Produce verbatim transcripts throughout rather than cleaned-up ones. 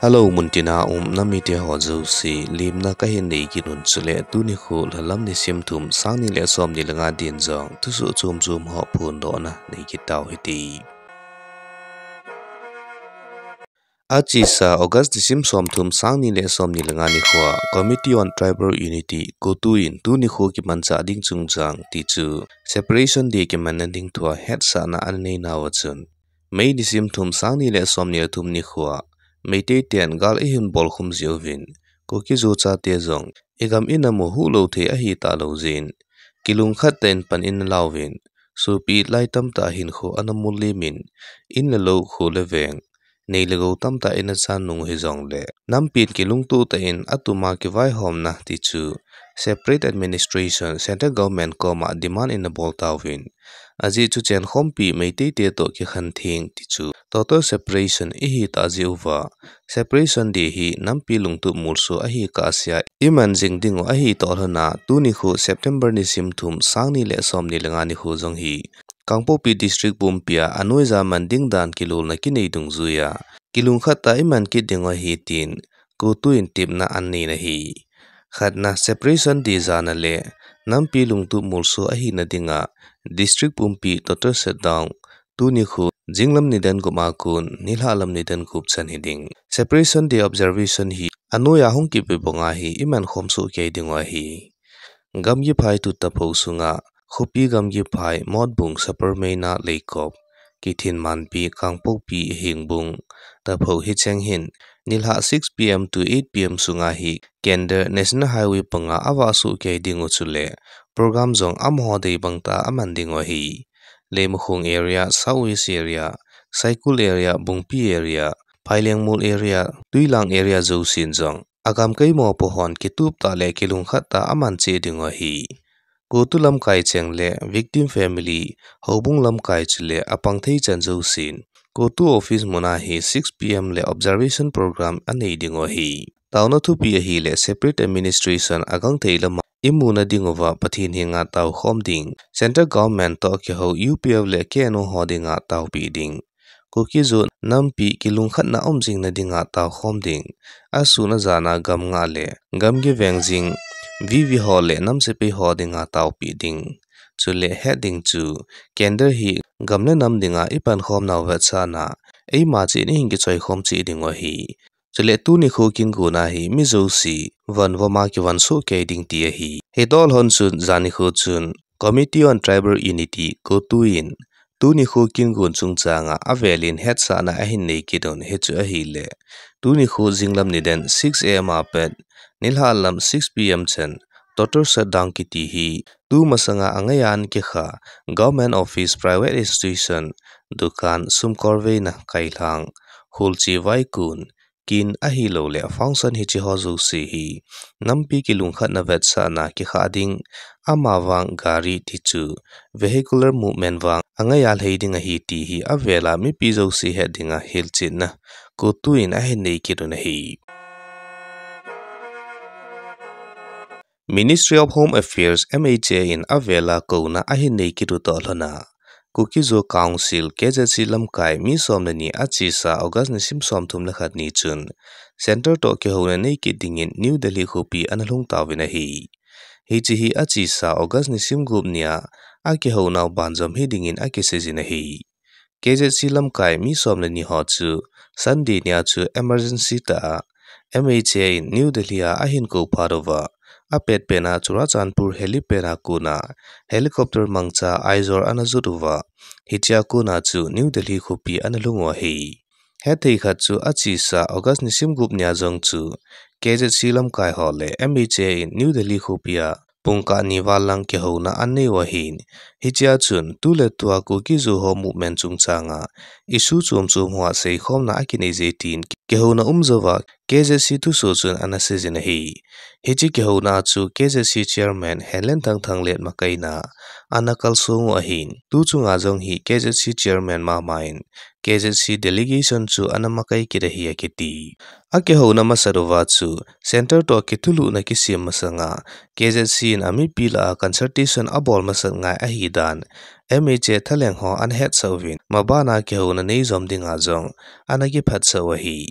Hello, muntina um namite ho jouse, lemna kahin nei kit un chule, tuni kho lhalam nisim thum, sang ni le som ni le nga din jong, thusoh chom chom ho phondohna nei kit tau hite. Achesa August nisim som thum, sang ni le som ni le nga nikho a, Committee on Tribal Unity, CoTU in, tuni kho kimanchah ding chungchang, tichu, Separation Day kimanna ding thua hetsahna ananei nauva chun, May nisim thum, sang ni le som ni le thum nikho a, Meitei ten gal eihin bolkhum jeh uvin, Kuki-Zo chate jong, igam ina mu huhlou thei ahi talou jeh in, kilungkhat tah in pan ina lauvin, sopi lai tamtah hinkho ana mul limin, in le lou, kho le veng, nei le gou tamtah ina chan nung hijongle, nampin kilungtoh tah in atuma kivaihomna tichu, Separate Administration, Central Government koma demand ina bol tauvin, ajeh chu chenkhompi Meitei te toh kikhen theng tichu, total separation ihi tah jeh uva, Separation Day hi nampi lungtup molso ahi kahsea iman jing dingu ahi toh lhona, tuni kho September nisim thum, sang ni le som ni le nga nikho jong hi, Kangpokpi District pumpia anoija man ding dan kilolna kinei dungjuia, kilungkhat tah iman kit dingu ahi tin, CoTU in tepna ananei ahi. Khatna, Separation Day jana le nampi lungtup molso ahina dinga, District pumpi total shutdown, tuni kho, jinglam nidan gup a kon, nilhah lam nidan gup chan hiding. Separation Day observation hi, anoiya hung kipe banga hi, iman khom soh kei dingu ahi. Gamgi phai Tuta pho sunga, Khopi Gamgi phai, Motbung, Sapermeina, Leikop, Kithinmanpi, Kangpokpi, Hengbung, tapho hicheng hin, nilhah six P M to eight P M sunga hi, Kendra National Highway panga avah soh kei dingu chule, program jong amaho dei bangtah a aman dingu ahi. Leimakhong area, South West area, Saikul area, Bungpi area, Phailengmol area, Tuilang area jousen jong, agam keimo po hon kitup tah le kilungkhat tah a aman cheh dingu ahi. CoTU lamkai cheng le victim family, houbung lamkai chule apang thei chan jousen, CoTU office muna hi six P M le observation program anei dingu ahi. Taona thupi ahile separate administration agangthei lama imuna dinguva Pathen henga taokhom ding, Central Government toh kihou U P F le K N O ho dinga taopeh ding. Kuki-Zo nampi kilungkhatna um jingna dinga taokhom ding. Asun ajana gam ngah le gamgi veng jing, V V ho le nam sepai ho dinga taopeh ding. Chule het ding chu, Kendra hi gam le nam dinga ipankhom nau vetsahna, eima cheh in ihin kichoikhom cheh dingu ahi. Chule tuni kho kinguna hi mi jouse, von voma kivon soh kei ding ti ahi. Hitoh lhon chun, jani kho chun, Committee on Tribal Unity, CoTU in, tuni kho kingun chungchanga avelin hetsahna ahin nei kit un hichu ahile, tuni kho jinglam nidan six A M apat, nilhah lam six P M chan, total shutdown kiti hi, tu masanga angaiya ana kikha, government office, private institution, dukan, sumkolveina, kailhang, holche vaikun, kin ahilouleh function hiche ho jouse hi, nampi kilungkhatna vetsahna kikha ding, amavang gari tichu, vehicular movement vang, angaiya lhei ding ahi ti hi avela mipi jouse het dinga hilchetna, CoTU in ahin nei kit un ahi. Ministry of Home Affairs, M H A in avela kouna ahin nei kit u toh lhona, Kuki-Zo Council, K Z C lamkai mi som le ni achesa August nisim som thum le khat ni chun, Centre toh kihouna nei kit dingin New Delhi khopi ana lhung tauvin ahi. Hiche hi achesa August nisim gup nia akihounau banjom hidingin akiseijin ahi. K Z C lamkai mi som le ni ho chu Sunday nia chu emergency tah a M H A in New Delhi a ahin kou phat uva, apetpet na Churachandpur helipad a kona helicopter mangcha Aizawl ana jot uva, hichea kona chu New Delhi khopi ana lhung u ahi. Hetthei khat chu achesa August nisim gup nia jong chu K Z C lamkai ho le M H A in New Delhi khopi a pungkah ni val lang kihouna anei u ahin. Hichea chun tuletua Kuki-Zo ho movement chungchanga issue chom chom hoa seikhomna akinei jeh tin kihouna um jouva K Z C thusoh chun ana seijin ahi. Hiche kihouna chu K Z C chairman Henlenthang Thanglet makaina ana kalsong u ahin. Tu chunga jong hi K Z C chairman mama in K Z C delegation chu ana makai kit ahi akiti. Akihouna masat uva chu Centre toh kithulhuhna kisem masanga K Z C in amipi lah a consultation abol masat ngai ahidan M H A thalheng ho ana hetsah uvin, mabana kihouna neijom dinga jong ana kiphatsah u ahi.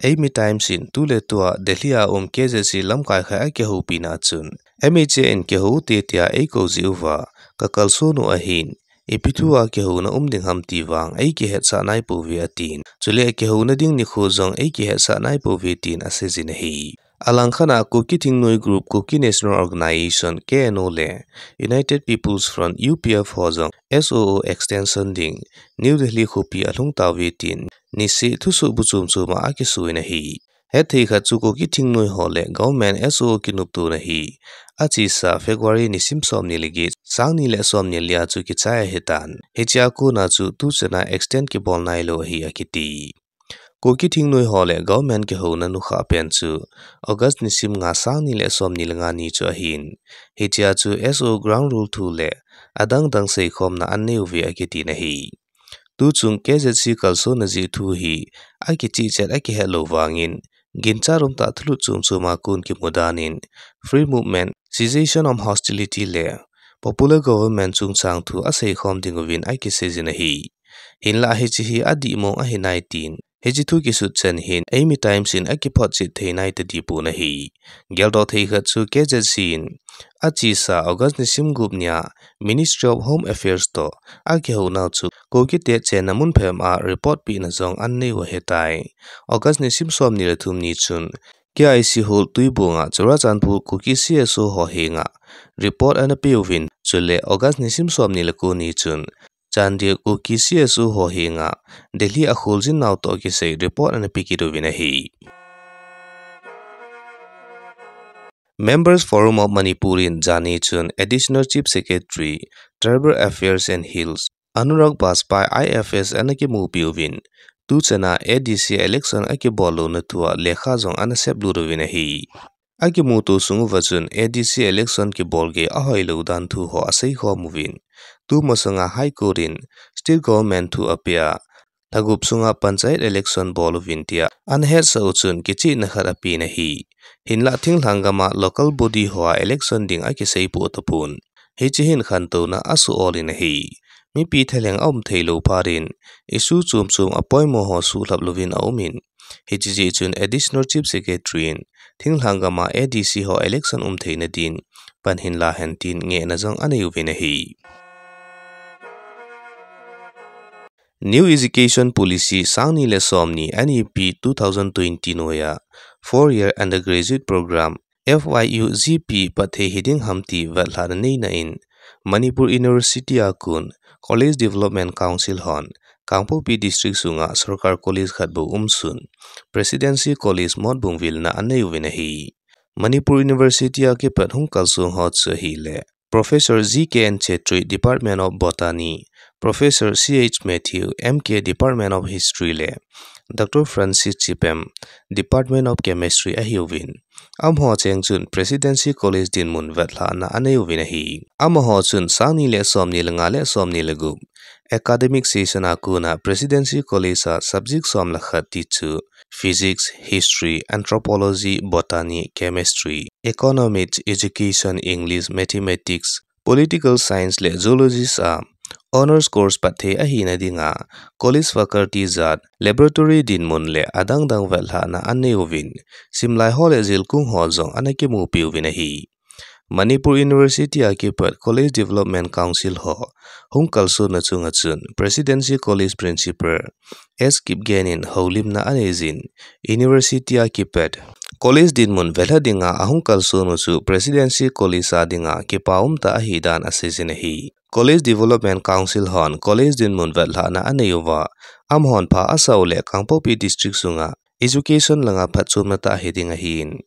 Eimi Times in tuletua Delhi a um K Z C lamkai khat a kihoupina chun, M H A in kihou ute tia eikou jeh uva, kakalson u ahin, ipi thua kihouna um ding ham ti vang eikihetsah naipouve atin. Chule kihouna ding nikho jong eikihetsah naipouve tin aseijin ahi. Alangkhat a Kuki Thingnoi Group, Kuki National Organization, K N O le United People's Front, U P F ho jong S O O extension ding New Delhi khopi alhung tauve tin, nisih thusoh bu chom chom a akisoh in ahi. Hetthei khat chu Kuki Thingnoi ho le government S O O kinoptona hi achesa February nisim somni le get, sangni le somni le li a chu kichai ahitan. Hichea kona chu tuchana extend kibol nailou ahi akiti. Kuki Thingnoi ho le government kihouna nukhah pen chu August nisim nga, sangni le somni le nga ni chu ahin. Hichea chu S O O ground rule thu le adang dang seikhomna anei uve akitin ahi. Tuchung K Z C kalsonna jeh thu hi akichihchet akihet lou vangin, ginchat umtah thulut chom chom a kon kimu danin, free movement, cessation of hostility le popular government chungchang thu aseikhom ding uvin akiseijin ahi. Hinlah hiche hi adihmong ahi nai tin, hiche thu kisut chan hin Eimi Times in akiphotchet thei nai tadipon ahi. Geldoh thei khat chu K Z C in achesa August nisim gup nia Ministry of Home Affairs toh akihounau chu Kukite chenna mun phabep a report pehna jong anei u ahitai. August nisim somni le thum ni chun K I C Hall Tuibong a Churachandpur Kuki C S O ho henga report ana peuvin, chule August nisim somni le ko ni chun Chandel Kuki C S O ho henga Delhi a kholjin nau toh kisei report ana pe kit uvin ahi. Members Forum of Manipur in janhi chun Additional Chief Secretary, Tribal Affairs and Hills, Anurag Bajpai I F S ana kimupi uvin, tuchana A D C election akibol louna thua lekha jong ana seplut uvin ahi. Akimuto sung uva chun A D C election kibol gei ahoilou dan thu ho aseikhom uvin, tumasanga High Court in state government thu apea, lhagup sunga panchayat election bol uvin tia ana hetsah u chun kichihna khat apen ahi. Hinlah thinglhang gama local body hoa election ding akiseipoh tapon, hiche hin khantouna asuh ol in ahi. Mipi thalheng aum theilou phat in, issue chom chom apoimo ho suhlhap louvin aumin, hiche jeh chun Additional Chief Secretary in thinglhang gama A D C ho election um theina din pan hin lahen tin ngehna jong anei uvin ahi. New Education Policy sangni le somni, N E P two thousand twenty noiya four year undergraduate program, F Y U G P patthei hiding ham ti vetlhahna neina in, Manipur University a kon College Development Council hon Kangpokpi District sunga Sorkar College khat bou umsun Presidency College Motbung vilna anei uvin ahi. Manipur University a kipat hung kalsong ho chu ahile, Professor G K N Chetri, Department of Botany, Professor C H Matthew, M K, Department of History le Doctor Francis Chipem, Department of Chemistry ahiuvin, amaho cheng chun Presidency College dinmun vetlhahna anei uvin ahi. Amaho chun sangni le somni le nga le somni le gup academic session a kona Presidency College a subject som le khat ti chu Physics, History, Anthropology, Botany, Chemistry, Economics, Education, English, Mathematics, Political Science le Zoology a Honours Course patthei ahina dinga College Faculty jat, Laboratory dinmun le adang dang vetlhahna anei uvin, simlai ho le jilkung ho jong ana kimupi uvin ahi. Manipur University a kipat College Development Council ho hung kalsonna chunga chun Presidency College Principal S Kipgen in houlimna aneijin, University a kipat College dinmun velha dinga ahung kalson u chu Presidency College a dinga kipa umtah ahidan aseijin ahi. College Development Council hon College dinmun vetlhahna anei uva, amahon pha asah u le Kangpokpi District sunga Education langa phatchomna tah hiding ahin,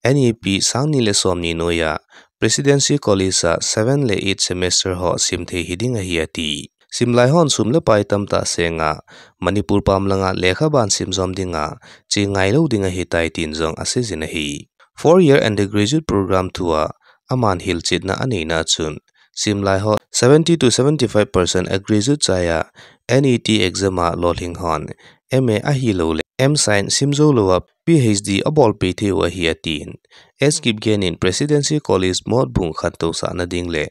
N E P sangni le somni noiya Presidency College a seven le eight semester ho simthei hiding ahi ati. Simlai hon sum le pai tamtah senga Manipur pam langa lekhaban simjom dinga chengailou ding ahitai tin jong aseijin ahi. Four year undergraduate program thua aman hilchetna aneina chun, simlai ho seventy to seventy five percent a graduate chaiya N E T exam a lolhing hon M A ahilou le M Science simjou louva P H D abolpeh thei u ahi atin, S Kipgen in Presidency College Motbung khantousahna ding le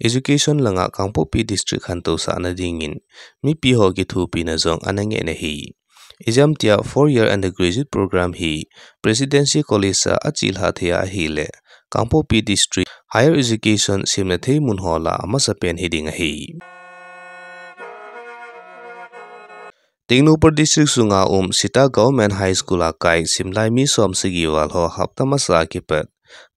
Education langa Kangpokpi District khantousahna dingin mipi ho kithopina jong ana ngehna ahi. ijemtia four year undergraduate program hi Presidency College a achilhah thei ahile, Kangpokpi District Higher Education simna thei mun ho lah a amasapen hiding ahi. Tengnoupal District sunga um Sita Government High School a kai simlai mi som sagi val ho hapta masa a kipat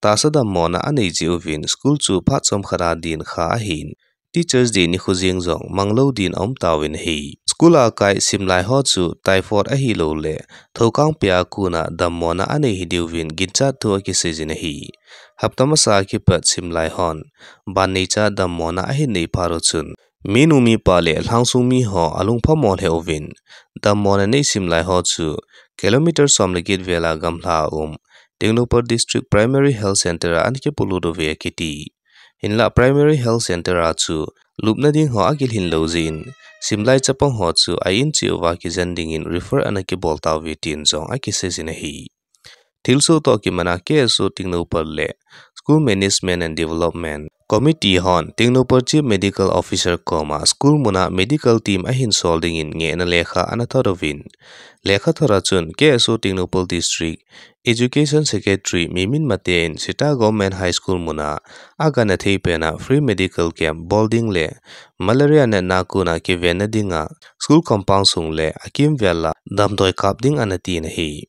tahsa dammona anei jeh uvin school chu phat chomkhat a din kha ahin, Teachers' Day nikho jeng jong manglou din aum tauvin ahi. School a kai simlai ho chu typhoid ahilouleh thoukang pia kona dammona anei hidiuvin ginchat thu akiseijin ahi. Hapta masa a kipat simlai hon banneicha dammona ahin nei phat uchun, minu mipa le lhangsung miho alungphamo lheh uvin, dammona nei simlai ho chu kilometer som le get vel a gamla a um Tengnoupal District Primary Health Centre a ana kipolut uve akiti. Hinlah Primary Health Centre a chu lupna ding ho akilhin lou jeh in, simlai chapang ho chu a in cheh uva kijen dingin refer ana kibol tauve tin jong akiseijin ahi. Thilsoh toh kiman a K S O Tengnoupal le School Management and Development Committee hon Tengnoupal Chief Medical Officer koma school muna medical team ahin sol dingin ngehna lekha ana thot uvin, lekhathot a chun K S O Tengnoupal District Education Secretary Mimin Mate in Sita Government High School muna agangthei pen a free medical camp bol ding le malaria natna kona kivenna dinga school compound sung le akimvel a damdoi kap ding ana tin ahi.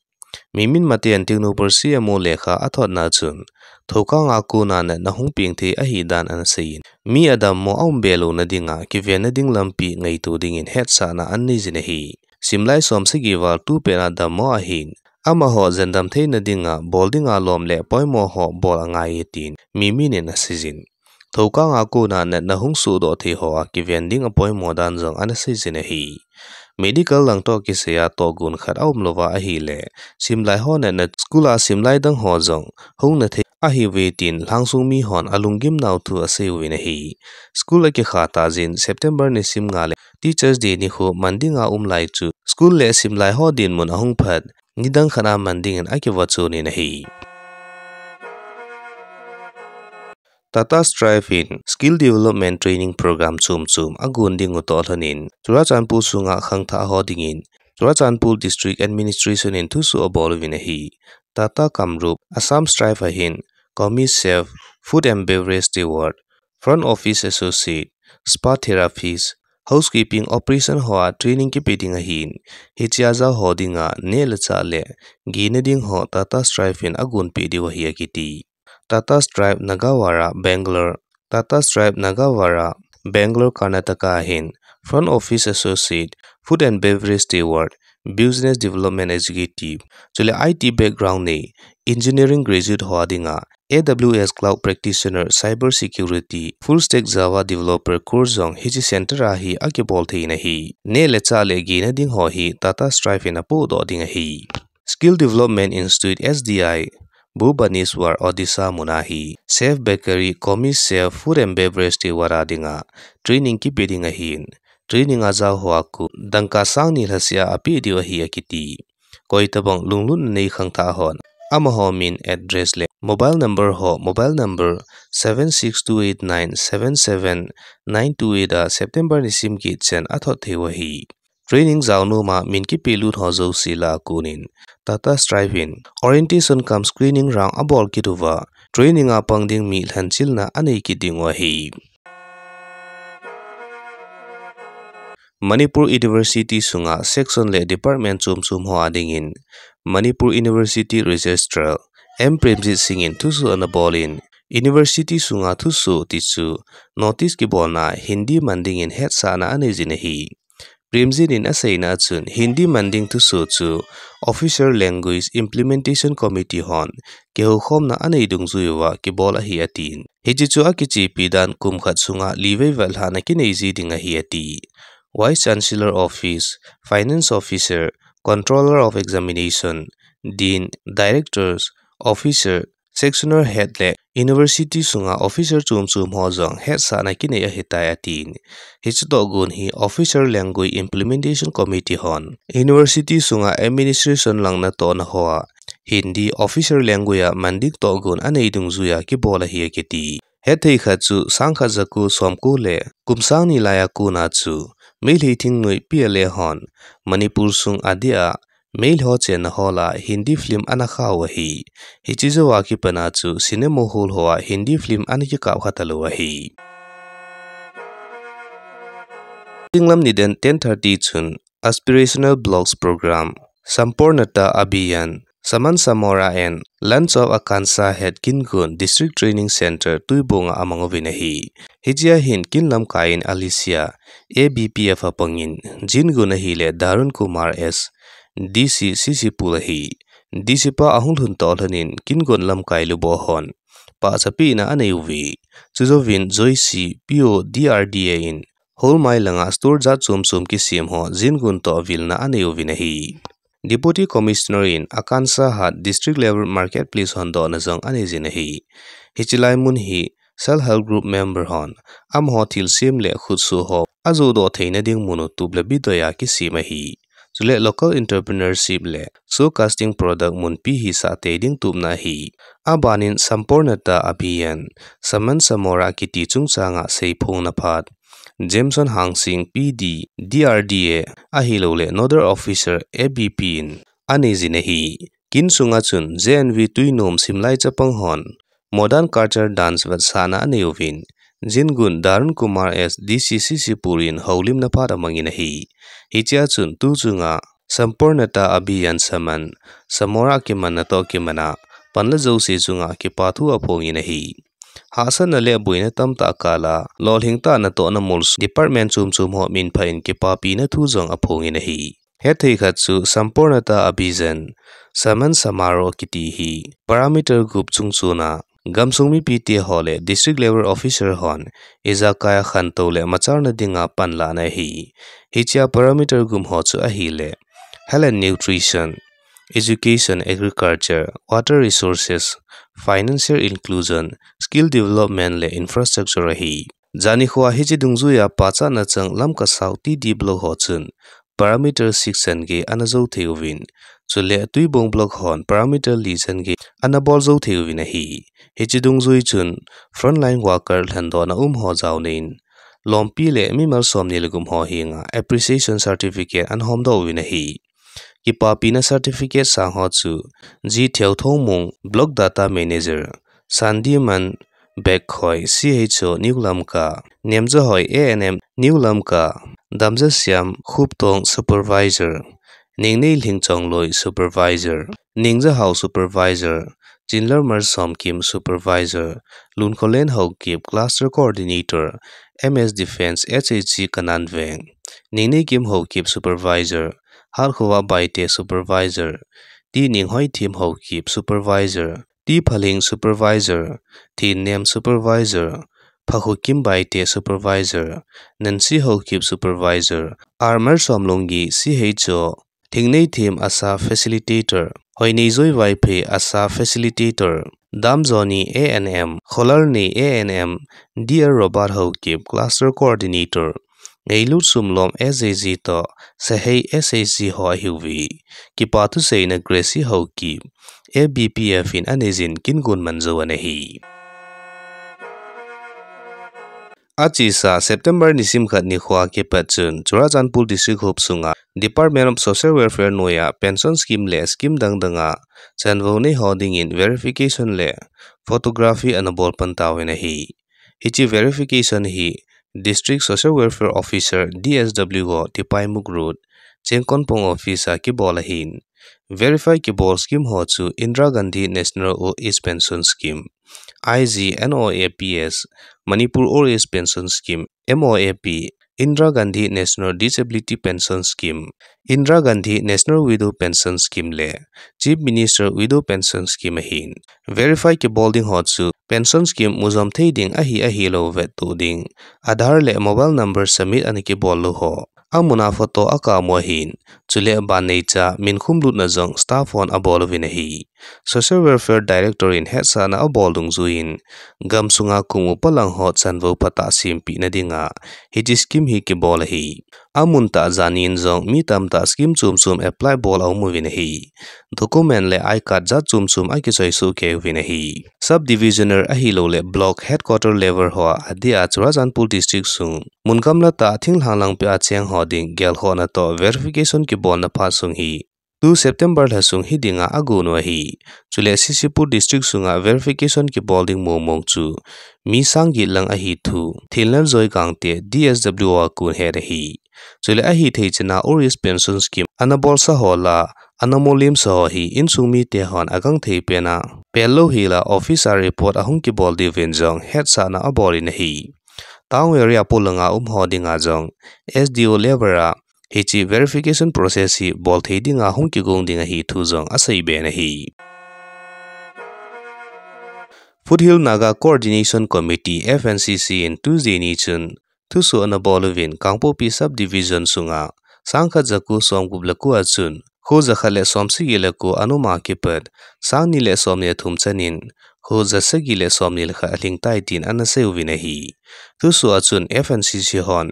Mimin Mate in Tengnoupal C M O lekha athotna chun, thoukang a kona natna hung peng thei ahidan ana seiyin, mi adammo aum be louna dinga kivenna ding lampi ngaito dingin hetsahna ana neijin ahi. Simlai som sagi val tu pen a dammo ahin, amaho jendam theina dinga bol dinga lom le poimo ho bol angai e tin Mimin in aseijin, thoukang a kona natna hung sohdoh thei ho a kiven ding apoimo dan jong ana seijin ahi. Medical lang toh kisai a tohgon khat aum louva ahile, simlai ho natna school a simlai dang ho jong hung na thei ahiuve tin lhangsung mihon alunggim nau thu asei uvin ahi. School akikha tah jeh in September nisim nga le Teachers' Day nikho man dinga um lai chu school le simlai ho dinmun ahung phat nidang khat a man dingin akivahchon in ahi. Tata Strive in Skill Development Training Program chom chom agon ding u toh lhonin, Churachandpur sunga khangthah ho dingin Churachandpur District Administration in thusoh abol uvin ahi. Tata Kamrup, Assam Strive ahin, Commissary Chef, Food and Beverage Steward, Front Office Associate, Spa Therapist, Housekeeping Operation ho a training kipe ding ahin, hiche a jao ho dinga neh le chah le gina ding ho Tata Strive in agonpeh diu ahi akiti. Tata Strive Nagawara, Bangalore, Tata Strive Nagawara, Bangalore, Karnataka ahin, Front Office Associate, Food and Beverage Steward, Business Development Executive, chule I T background nei, Engineering graduate ho a dinga, A W S Cloud Practitioner, Cyber Security, Full Stack Java Developer course jong hiche center a hi akibol thei in ahi. Neh le chah le gina ding ho hi Tata Strive in apohdoh ding ahi. Skill Development Institute, S D I, Bhubaneswar, Odisha muna hi Chef Bakery, Commissary Chef, Food and Beverage Steward a dinga training kipe ding ahin, training a jao ho a kon dangka sang ni lhaseh a apeh diu ahi akiti. Koitabang lunglutna nei khangthah hon amaho min, address le mobile number ho, mobile number seven six two eight nine seven seven nine two eight a September nisim get chen athot thei u ahi. Training jao nom a min kipelut ho jouse lah a konin Tata Strive in orientation cum screening round abol kit uva, training a pang ding mi lhanchilna anei kit ding u ahi. Manipur University sunga section le department chom chom ho a dingin Manipur University Registrar M Premjit Singh in thusoh ana bol in, University sunga thusoh tichu notice kibolna Hindi man dingin hetsahna anei jin ahi. Premjit in aseina a chun Hindi man ding thusoh chu Official Language Implementation Committee hon kihoukhomna anei dungjui uva kibol ahi atin. Hiche chu akichepi dan kum khat sunga livei vetlhahna kinei ji ding ahi ati. Vice Chancellor Office, Finance Officer, Controller of Examination, Dean, Directors, Officer, Sectional Head le University sunga officer chom chom ho jong hetsahna kinei ahitai atin. Hiche tohgon hi Official Language Implementation Committee hon University sunga administration lang natohna hoa Hindi Official Language a man ding tohgon anei dungjuia kibol ahi akiti. Hetthei khat chu sang khat jako somko le kum sang ni laia kona chu Meitei thingnoi P L A hon Manipur sung adia Meitei ho chenna hall a Hindi film ana khah u ahi. Hiche jou a kipat a chu cinema hall ho a Hindi film ana kikap kha talou ahi. Singlam niden ten thirty chun Aspirational Blogs Program, Sampoornata Abhiyan, Saman Samora and Launch of Akansha Head Kingon District Training Center Tuibong a amang uvin ahi. Hichea hin Kin lamkai in Alicia, A B P F a pangin, Jingun ahile Darun Kumar S, D C C C Pul ahi. D C pa ahung lhun toh lhonin Kingon lamkai lubo hon pahchapina anei uve. Chujouvin Joyce, P O D R D A in Holmai langa store jat chom chom kisem ho Jingun toh vilna anei uvin ahi. Deputy Commissioner in Akansha hat district level marketplace hondohna jong anei jin ahi. Hiche lai mun hi Self Help Group member hon amaho thilsem le khutsoh ho ajoh doh theina ding mun u tup le bidoi a kisem ahi. Chule local entrepreneurship le showcasing product munpi hisah tei ding tupna ahi. Abanin Sampoornata Abhiyan, Saman Samora kiti chungchang a seiphongna phat Jameson Hangsing, P D, D R D A, ahilouleh Nodal Officer A B P in anei jin ahi. Kin sunga chun J N V Tuinom simlai chapang hon Modern Culture Dance vetsahna anei uvin, Jingun Darun Kumar S D C C C Pul in houlimna phat amangin ahi. Hichea chun tu chunga Sampoornata Abhiyan Saman Samora kimanna toh kiman a panla jouse chunga kipathu aphongin ahi. Hahsatna le boina tamtah kal a lolhing tah natohna molso department chom chom ho minphah in kipapina thu jong aphongin ahi. Hetthei khat chu Sampoornata Abhiyan, Saman Samaro kiti hi parameter gup chungchon a gamsung mipite ho le district level officer hon ijakai a khantou le machalna dinga panlahna ahi. Hichea parameter gup ho chu ahile Health and Nutrition, Education, Agriculture, Water Resources, Financial Inclusion, Skill Development le Infrastructure ahi. Jani khoa hiche dungjuia pachatna chang Lamka South T D Block ho chun parameter six chan gei ana jou thei uvin, chule Tuibong Block hon parameter li chan gei ana bol jou thei uvin ahi. Hiche dungjui chun frontline worker lhendohna um ho jaonin lompi le mimal somni le gup ho henga appreciation certificate ana homdoh uvin ahi. Kipapina certificate sang ho chu G Theothongmung, Block Data Manager, Sandiman Bekkhoi, C H O, New Lamka, Nemjahoi, A N M, New Lamka, Damjasiam Khuptong, Supervisor, Ningnei Lhingchongloi, Supervisor, Ningjahao, Supervisor, Chinlarmar Somkim, Supervisor, Lunkholen Haokip, Cluster Coordinator, M S Defence, H H G Kananveng, Ningneikim Haokip, Supervisor, Hatkhowa Baite, Supervisor, T Ninghoithim Haokip, Supervisor, T Phaling, Supervisor, Thinnem, Supervisor, Phakhokim Baite, Supervisor, Nancy Haokip, Supervisor, R Marsomlungi, C H O, Thingneithim, ASHA Facilitator, Hoineijoi Vaiphei, ASHA Facilitator, Damjoni, A N M, Kholarnei, A N M, D R Robert Haokip, Cluster Coordinator, Ngeilut Sumlom, S H G toh, Sahei, S H G ho ahiuve. Kipa thuseina Gracie Haokip, A B P F in aneijin kin gon man jou ana hi. Achesa September nisim khat nikhoa kipat chun Churachandpur District hop sunga Department of Social Welfare noiya pension scheme le scheme dang danga chanvou nei ho dingin verification le photography ana bol pan tauvin ahi. Hiche verification hi District Social Welfare Officer, D S W ho Tipaimukh Road, Chengkonpong office a kibol ahin. Verify kibol scheme ho chu Indira Gandhi National Old Age Pension Scheme, I G N O A P S, Manipur Old Age Pension Scheme, M O A P, Indira Gandhi National Disability Pension Scheme, Indira Gandhi National Widow Pension Scheme le Chief Minister Widow Pension Scheme ahin. Verify kibol ding ho chu pension scheme mujom thei ding ahi ahilou vettoh ding, Aadhaar le mobile number submit ana kibol lou ho, amun a photo akap u ahin, chule ban neicha min khumlutna jong staff hon abol uvin ahi. Social Welfare Director in hetsahna abol dungjuiyin, gamsunga kum upa lang ho chanvou phatah sempeh na dinga hiche scheme hi kibol ahi. Amun tah jat nin jong mi tamtah scheme chom chom apply bol aum uvin ahi. Document le I card jat chom chom akichoi soh kei uvin ahi. Sub divisional ahilouleh block headquarter level hoa adeh a Churachandpur district sung mun gamla tah thinglhang lang peh a cheng ho ding gelkhohna toh verification kibolna phat sung hi tu September lha sung hi dinga agon u ahi. Chule C C Pur district sunga verification kibol ding mong mong chu mi sang get lang ahi thu Thinlal Joy Gangte D S W O a kon ahet ahi. Chule ahithei chana Old Age Pension Scheme ana bolsa ho lah a ana molhimsa ho hi insung mite hon agangthei pen a pel lou hel a office a report ahung kibol diuvin jong hetsahna abol in ahi. Town area polanga um ho dinga jong S D O level a hiche verification process hi bolthei dinga hung kigong ding ahi thu jong aseibe in ahi. Foothill Naga Coordination Committee, F N C C, in Tuesday ni chun thusoh ana bol uvin Kangpokpi Sub Division sunga sangkhat jako somgup le ko a chun kho jakhat le somsagi le ko a um a kipat sangni le somni le thum chanin kho jasagi le somni le khat alhing tai tin ana sei uvin ahi. Thusoh a chun F N C C hon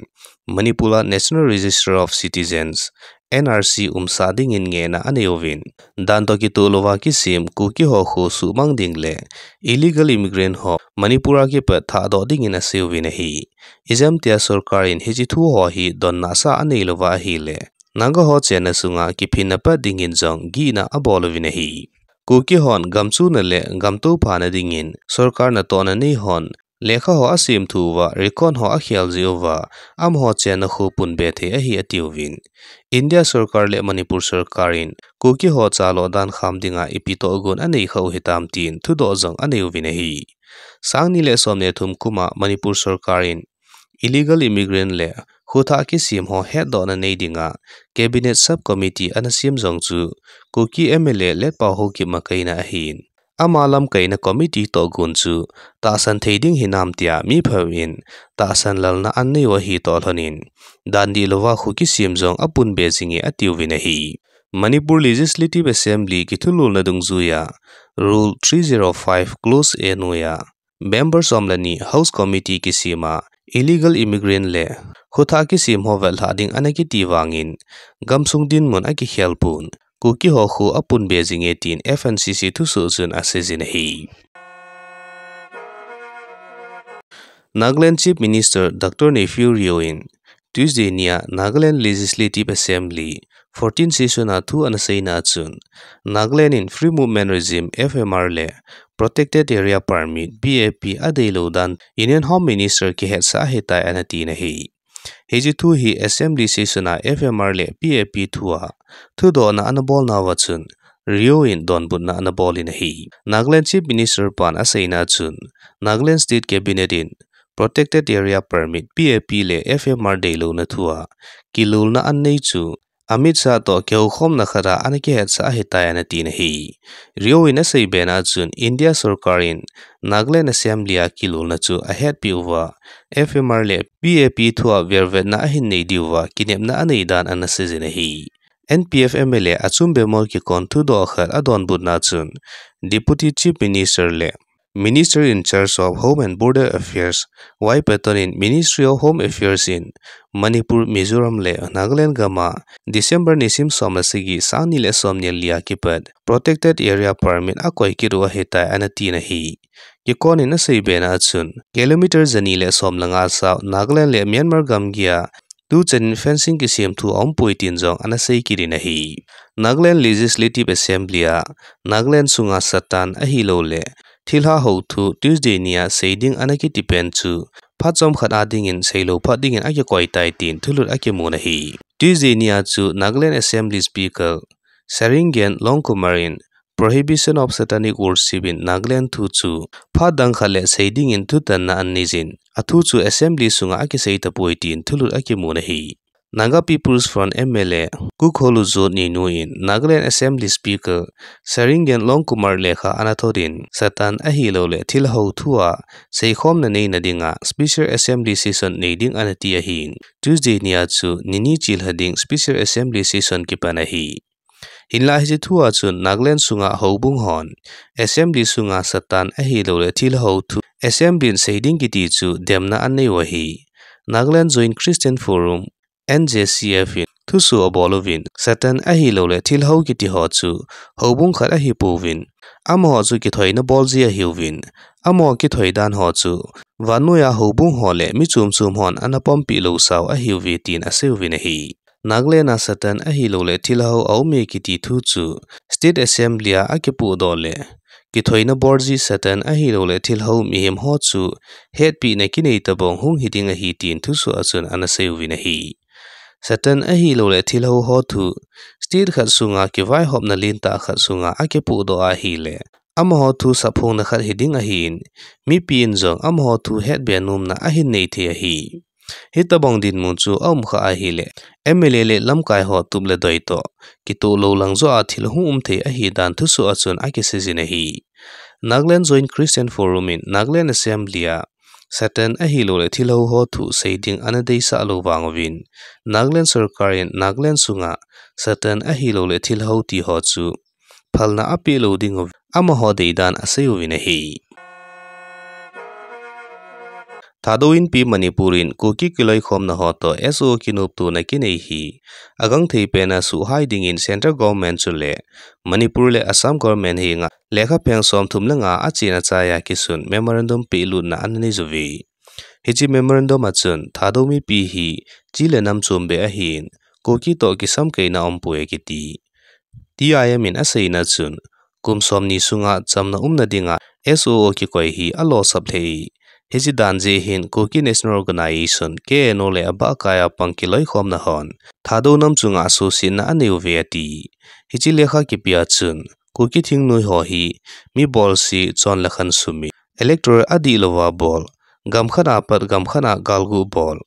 Manipur a National Register of Citizens, N R C, umsah dingin ngehna anei uvin, dan toh kitoh louva kisem Kuki ho kho suhmang ding le illegal immigrant ho Manipur a kipat thahdoh dingin asei uvin ahi. Ijemtia sorkar in hiche thu ho hi donna sa anei louva ahile Naga ho chenna sunga kiphinna pat dingin jong gihna abol uvin ahi. Kuki hon gamchuna le gamtou phana dingin sorkar natohna nei hon lekha ho asemthu uva, record ho akhel jeh uva, amaho chenna kho punbe thei ahi atiuvin. India sorkar le Manipur sorkar in Kuki ho chalo dan kham dinga ipi tohgon anei khah u hitam tin thudoh jong anei uvin ahi. Sangni le somni le thum kum a Manipur sorkar in illegal immigrant le kho thah kisem ho hetdohna nei dinga Cabinet Sub Committee ana sem jong chu Kuki M L A Letpao Haokip makaina ahin. Ama lamkaina committee tohgon chu tahsan thei ding hinam tia mi phabep in tahsan lalna anei u ahi toh lhonin, dan dih louva kho kisem jong apunbe jinge atiuvin ahi. Manipur Legislative Assembly kithulolna dungjuiya Rule three zero five Clause A noiya member som le ni House Committee kisema illegal immigrant le kho thah kisem ho vetlhah ding ana kiti vangin gamsung dinmun akikhel pon Kuki ho kho apunbe jinge tin F N C C thusoh chun aseijin ahi. Nagaland Chief Minister Doctor Neiphiu Rio in Tuesday nia Nagaland Legislative Assembly fourteen session a thu ana seina chun, Nagaland in Free Movement Regime, F M R, le Protected Area Permit, P A P, adeilou dan Union Home Minister kihetsah ahitai ana tin ahi. Hiche thu hi Assembly session a F M R le P A P thua thudohna ana bolnauva chun, Rio in donbutna ana bolin ahi. Nagaland Chief Minister pan aseina chun, Nagaland State Cabinet in Protected Area Permit, P A P, le F M R deilouna thua kilolna anei chu Amit Shah toh kihoukhomna khat a ana kihetsah ahitai ana tin ahi. Rio in aseibe na chun India sorkar in Nagaland Assembly a kilolna chu ahetpeh uva, F M R le P A P thua velvetna ahin nei diuva kinepna anei dan ana seijin ahi. N P F M L A Achum Bemol kikon thudoh khat adonbutna chun, Deputy Chief Minister le Minister in charge of Home and Border Affairs, Y Patton in Ministry of Home Affairs in Manipur, Mizoram le Nagaland gam a December nisim som le sagi, sangni le somni le li a kipat Protected Area Permit akoi kit u ahitai ana tin ahi. Kikon in aseibe na chun, kilometer jani le som le nga sao Nagaland le Myanmar gamgi a tuchan in fencing kisemthu aumpoi tin jong ana seikit in ahi. Nagaland Legislative Assembly a Nagaland sunga satan ahilouleh thilha hou thu Tuesday nia seiding ana kiti pen chu phat chomkhat a dingin seilou phat dingin akikoi tai tin thulut akimun ahi. Tuesday nia chu Nagaland Assembly Speaker Sharingain Longkumar in Prohibition of Satanic Worship in Nagaland thu chu phat dang khat le seiding in thutanna ana neijin, athu chu Assembly sunga akisei tapoi tin thulut akimun ahi. Naga People's Front M L A Kukholujot Ninu in Nagaland Assembly Speaker Sharingain Longkumar lekha ana thot in, satan ahilouleh thilha hou thu a seikhomna neina dinga Special Assembly Session nei ding ana ti ahin, Tuesday nia chu nini chilha ding Special Assembly Session kipan ahi. Hinlah hiche thu a chun Nagaland sunga houbung hon Assembly sunga Satan ahilouleh thilhou thu Assembly in sei ding kiti chu demna anei u ahi. Nagaland Joint Christian Forum, N J C F in thusoh abol uvin, Satan ahilouleh thilhou kiti ho chu houbung khat ahipouvin, amaho chu kithoina bolji ahiuvin, amaho kithoi dan ho chu vannoiya houbung ho le mi chom chom hon ana pompi lou sau ahiuve tin asei uvin ahi. Nagaland a Satan ahilouleh thilhou aume kiti thu chu State Assembly a akipohdoh le kithoina bolji Satan ahilouleh thilhou mihem ho chu hetpina kinei tabang hung hiding ahi tin thusoh a chun ana sei uvin ahi. Satan ahilouleh thilhou ho thu state khat sunga kivaihopna lentah khat sunga akipohdoh ahile, amaho thu sapphongna khat hiding ahin, mipi in jong amaho thu hetbe nomna ahin nei thei ahi. Hitabang dinmun chu aum kha ahile, M L A le lamkai ho tup le doi toh kitoh lou lang joh a thil hung um thei ahi dan thusoh a chun akiseijin ahi. Nagaland Joint Christian Forum in Nagaland Assembly a Satan ahilouleh thilhou ho thu sei ding ana deisah lou vang uvin, Nagaland sorkar in Nagaland sunga Satan ahilouleh thilhou ti ho chu phalna apeh lou ding u, amaho deidan asei uvin ahi. Thadou Inpi Manipur in Kuki kiloikhomna ho toh S O O kinoptona kinei hi agangthei pen a suhhai dingin Central Government chule Manipur le Assam Government henga lekhapheng somthum le nga a chena chaiya kisun memorandum pehlutna ana nei uve. Hiche memorandum a chun Thadou mipi hi chi le nam chom beh ahin, Kuki toh kisamkaina aumpoi akiti. T I M in aseina chun, kum somni sunga chamna umna dinga S O O kikoi hi alosap lheh e. Hiche dan jeh hin Kuki National Organization, K N O le abahkai a pang kiloikhomna hon Thadou nam chunga suhsetna anei uve ati. Hiche lekha kipe a chun, Kuki thingnoi ho hi mi bolse, chon le khan sumit, electoral adih louva bol, gam khat a pat gam khat a galgu bol,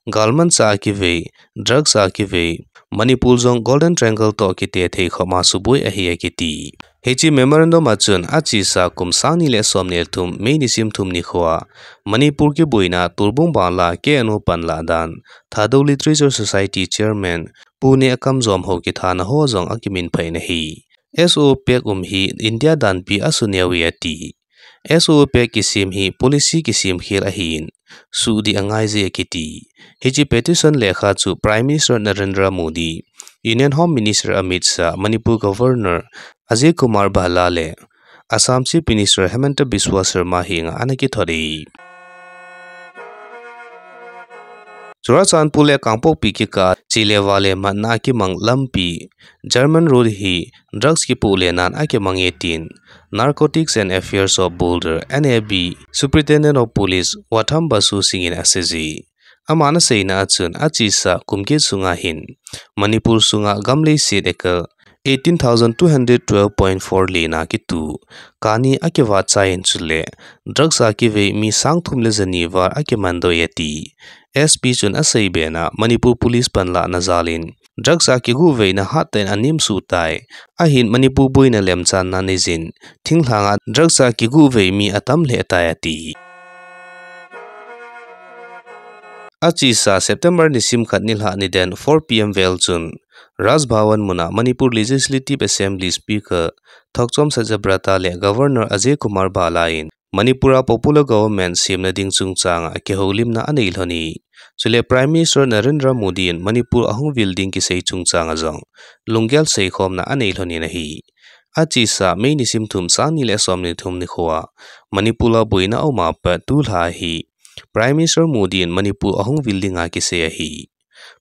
galmanchah a kivei, drugs a kivei, Manipur jong Golden Triangle toh kite thei khop a suboi ahi akiti. Hiche memorandum a chun achesa kum sang ni le somni le thum May nisim thum nikhoa Manipur kiboina Torbung Bangla K N O panlah dan Thadou Literature Society Chairman Pu Nekamjom Haokip thana ho jong akiminphai in ahi. S O O Pact um hi India danpi asuneu e ati. S O O Pact kisem hi policy kisem khel ahin, suhdih angaije akiti. Hiche petition lekha chu Prime Minister Narendra Modi, Union Home Minister Amit Shah, Manipur Governor Ajay Kumar Bhalla le Assam Chief Minister Himanta Biswa Sarma henga ana kithot e. Churachandpur le Kangpokpi kikah a che le vale matna a kimang lampi, German Road hi drugs kipoh lenan a kimang e tin Narcotics and Affairs of Border, N A B, Superintendent of Police Watham Basu Singh in aseije. Aman aseina a chun achesa kum get sunga hin Manipur sunga gam leiset acre eighteen thousand two hundred twelve point four lena kitu kani akivat chai in chule drugs a kivei mi sang thum le jani val akimandoh e ati. S P chun asei bena Manipur Police panlahna jal in drugs a kiguhveina hattah in anem suh tai. Ahin Manipur boina lemchanna neijin thinglhang a drugs a kiguhvei mi atam lheh tai ati. Achesa September nisim khat nilhah niden four P M vel chun Raj Bhavan muna Manipur Legislative Assembly Speaker Thokchom Satyabrata le Governor Ajay Kumar Bhalla in Manipur a popular government semna ding chungchang a kihoulimna anei lhon e. Chule Prime Minister Narendra Modi in Manipur ahung vil ding kisei chungchang a jong lunggel seikhomna anei lhon in ahi. Achesa May nisim thum sang ni le som ni thum nikhoa Manipur a boina aum a pat tulha hi Prime Minister Modi in Manipur ahung vil dinga kisei ahi.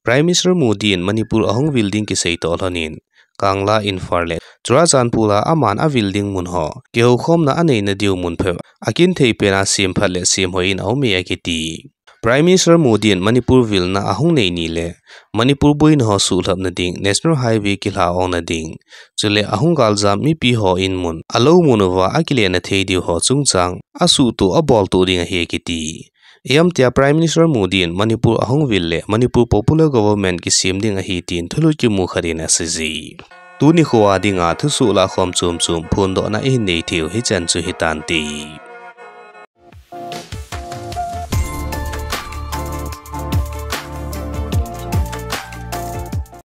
Prime Minister Modi in Manipur ahung vil ding kisei toh lhon in Kangla, Imphal le Churachandpur a aman avil ding mun ho kihoukhomna aneina diu mun phabep akinthei pen a semphat le semhoi in aum e akiti. Prime Minister Modi in Manipur vilna ahung nei ni le Manipur boina ho suhlhapna ding, National Highway kilha ongna ding, chule ahung galjam mipi ho in mun, alou mun uva akilena thei diu ho chungchang asuhtoh aboltoh ding ahi akiti. Ijemtia Prime Minister Modi in Manipur ahung vil le Manipur Popular Government kisem ding ahi tin thulut kimu khat in aseije. Tuni khoa dinga thusoh lahkhom chomchom phondohna ihin nei theiu hichan chu hitante.